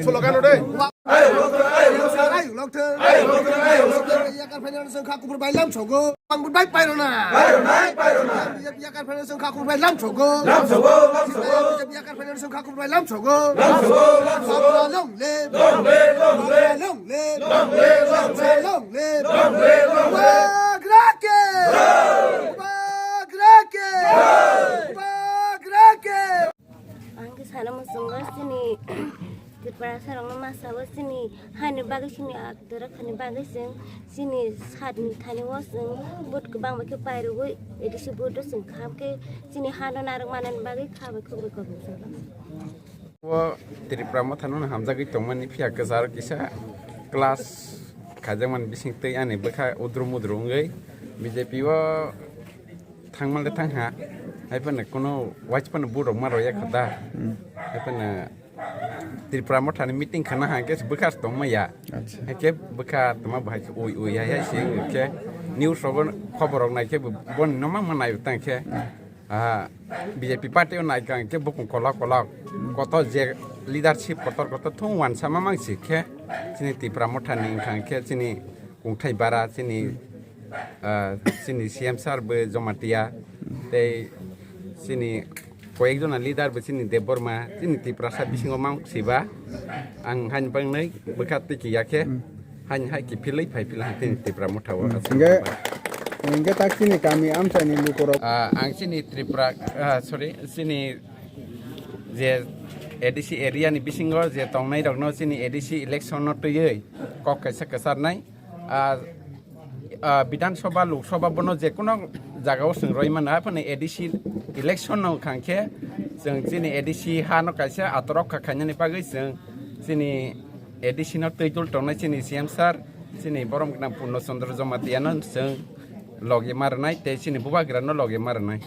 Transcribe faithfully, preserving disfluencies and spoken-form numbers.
Fulo kano de. Ayuk lokthwng. Ayuk lokthwng. Yakar phainani sengkha kubur bai lam sogo. Ang budbai pairona. Pairona, pairona. Yakar phainani sengkha kubur bai lam sogo. Lam sogo, lam sogo. Yakar phainani sengkha kubur bai lam sogo. Lam sogo, lam sogo. Long live. Long live, long live. Long live. Long live, long live. Long live. Long live, long live. Bubagra ke. Bubagra ke. Bubagra ke. Ang khe sana muchungo chini Tiprasa rokno ma sabo chini hani bagwi chini aktwrok hani bagwi chwng chini satni thani o chwng vote kwbangma khe pairogwi A D C vote o chwng kham khe chini hano narwk manani bagwi kha bai khuk bai kok. O Tripura Motha no hamjagwi tongmani phiya kwcharo kisa class khaijakmani bising twi ani bwkha udru mudru wngwi B J P o thangmale thangha, hai phano kuno waichwng phano borok ma roya kha da, hai phano Tripura Motha ni meeting khana ha khe bwkha tongma ya, acha, hai khe bwkha tongma bahai khe ui ui hai hai se wngkhe news rogo khobor rok nai khe boni no ma ma nai tang khe, ah, B J P party o nai kang khe bukung kolok kolok kotor je leadership kotor kotor thung wansa ma mang si khe chini Tripura Motha ni wngkha khe chini kungthai bara chini, ah, chini C M sir bo Jomatia, tei chini koyek jona leader bo chini Debbarma, chini Tiprasa bisingo mang siba. Ang haini bangnai bwkha tiki ya khe, haini hai kiphilwi phai phila chini Tripura Motha o. Hingke, hingke tak chini kami amchaini lukurok. Ah, ang chini Tripura, ah, sorry, chini je A D C area ni bisingo je tongnai rokno chini A D C election no twiwi kok kaisa kwcharnai. Ah, ah, Bidhan Sabha, Lok Sabha bono je kono jaga o chwng roi mano, haphano A D C election no khang khe chwng chini A D C ha no kaisa atorok kha khainani bagwi chwng chini A D C no twi dul tongnai chini C M sir, chini borom gwnang Purno Chandra Jamatia no chwng logi ma rwnai tei chini bubagra no logi ma rwnai.